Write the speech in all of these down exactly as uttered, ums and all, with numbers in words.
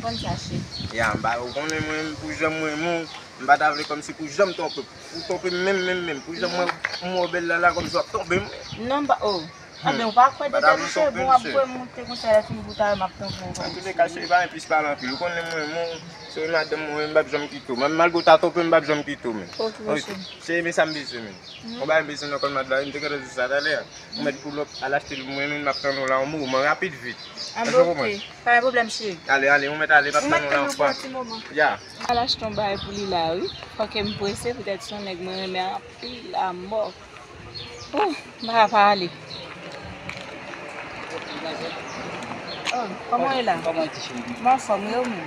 Konn sa, cheri. Ya, m pa, ou konnen mwen, pou jan m renmen w, m pa ta vle kòmsi pou jan m twonpe w. Ou twonpe m menm, menm, menm. Pou jan mwen, m wè w bèl la, la, kòmsi w ap twonpe m. Non, m pa, oh. Anben, ou pa kwè de tèt ou, cheri, bon, w ap voye m moute konsa, lè fini pou ta wè m ap twonpe w. Antouleka, cheri, pa gen plis pale anpil. Ou konnen mwen, mwen, se madanm mwen, m p ap janm kite w. Menm malgre w ta twonpe m, m p ap janm kite w, men. Ok, cheri. Cheri, men sa m bezwen, men. Yon bagay m bezwen nan kòl madanm, m te gentan di sa talè a. Ou mèt pull up, al achte l pou mwen, men m ap tann ou la yon moman rapid, vit. Anben, ok. Pa gen pwoblèm, cheri. Ale, ale, ou mèt ale, m ap tann ou la yon moman. Ya. M al achte yon bagay pou li la, wi. Fòk m prese, poutèt se yon nèg mwen renmen anpil, amò. Oh, m pa ka pa ale. Oh, kòman w ye la? Kòman w ye, ti cheri? M anfòm, wi, ou menm?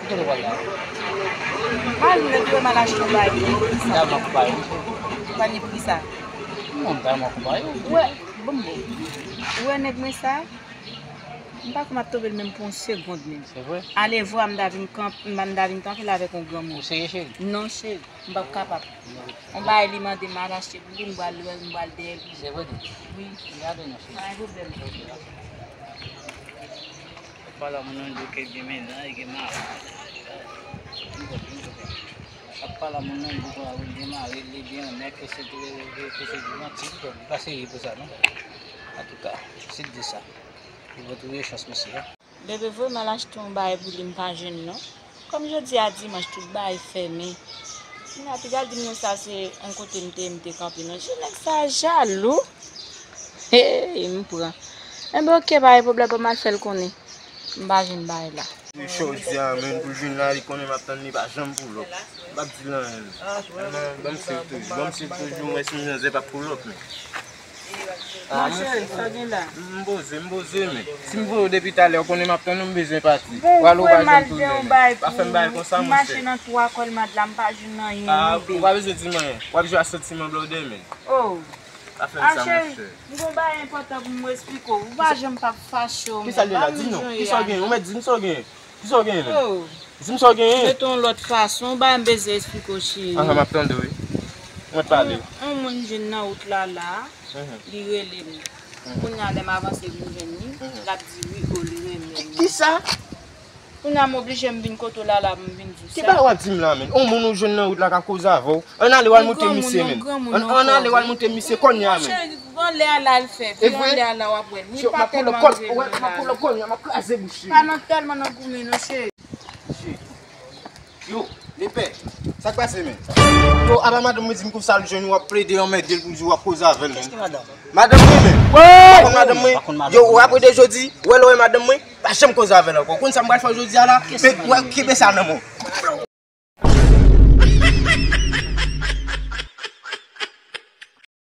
Kote w pral la? M al, m vle m al achte yon bagay pou li, sa. Dam nan konpayi. Konpayi pou ki sa? Non, dam nan konpayi. Ou wè, bon, bon. Ou wè nèg mwen sa? M pa kwè m ap twonpe l menm pou yon segonn menm. Se vre? Ale vwa m ta vin kanp-, m ta vin kanpe l avèk yon granmoun. Ou serye, cheri? Non, cheri. M p ap kapab. Yon bagay li mande m al achte pou li, m pral lwen, m pral dèyè li. Se vre, di. Wi. Gade non, cheri. Pa gen pwoblèm. Ap pale a moun nan, di w ke gen mennaj, gen mari. Ap pale a moun nan, di w gen mari, li gen yon nèg, ke se, ke se di manti, li pa serye pou sa, non. Antouka, si l di sa, li pral twouve chans, mesye. Bebe voye m al achte yon bagay pou li, m pa jwenn non. Kòm jodi a dimanch, tout bagay fèmen. Kounya piga l di m konsa se yon kote m te ye m te kanpe non. Jan nèg sa jalou. Hey, m pran. Enben, ok, pa gen pwoblèm, ban m al fè l konnen. M pa jwenn bagay la. Jodi a menm pou l vin la, li konnen m ap tann li, pa janm pull up. M p ap di l anyen. Ban m, ban m swiv toujou, ban m swiv toujou, mwen si m nan zèb ap pull up, men. Monchè, sa gen la? M poze, m poze, men. Si m voye w depi talè, ou konnen m ap tann ou, m bezwen pati. Bon, ou al ou pa janm tounen, men. Pa fè m bagay konsa, monchè. M mache nan twa kòl mad la, m pa jwenn anyen, non, babe. Ou pa bezwen di m anyen. W ap jwe a santiman blòdè, men. Oh. Pa fè m sa, monchè. M gon bagay enpòtan pou m esplike w. Ou pa janm p ap fache w, men. Kisa l ye la? Di non. Kisa w genyen? Ou mèt di m sa w genyen. Kisa w genyen menm? Oh. Di m sa w genyen. Mete yon lòt fason, ou bay m bezwen esplike w, cheri. Aha, m ap tande w, wi. Mwen pale. Yon, yon moun jwenn nan wout la, la, li rele m. Kounye a, lè m avanse pou m jwenn li, l ap di wi, oh, li renmen m. Ki, kisa? Kounye a, m oblije m vin kote w la, la, pou m vin di w sa. Ki bagay w ap di m la, menm? Yon moun ou jwenn nan wout la k ap koze avè w. Ann ale, w al moute misye, menm. Ann, ann ale, w al moute misye kounye a, menm. Monchè, anlè a la l fè. Anlè a la w ap wè l. Li pa tèlman grenn non la. M ap pull up kounye a, m ap kraze bouch li. Pa nan tèlman nan goumen non, cheri. Yo, lepè, sa k pase, menm? Yo, apa madanm mwen di m konsa l jwenn ou, w ap plede anmède l pou di w ap koze avè l, menm. Madanm mwen, menm. Ou pa konn madanm mwen? Yo, ou apre de jodi, ou wè lè w wè madanm mwen, pa janm koze avè l ankò. Ou konn sa m pral fè w jodi a la? Kenbe sa nan men w.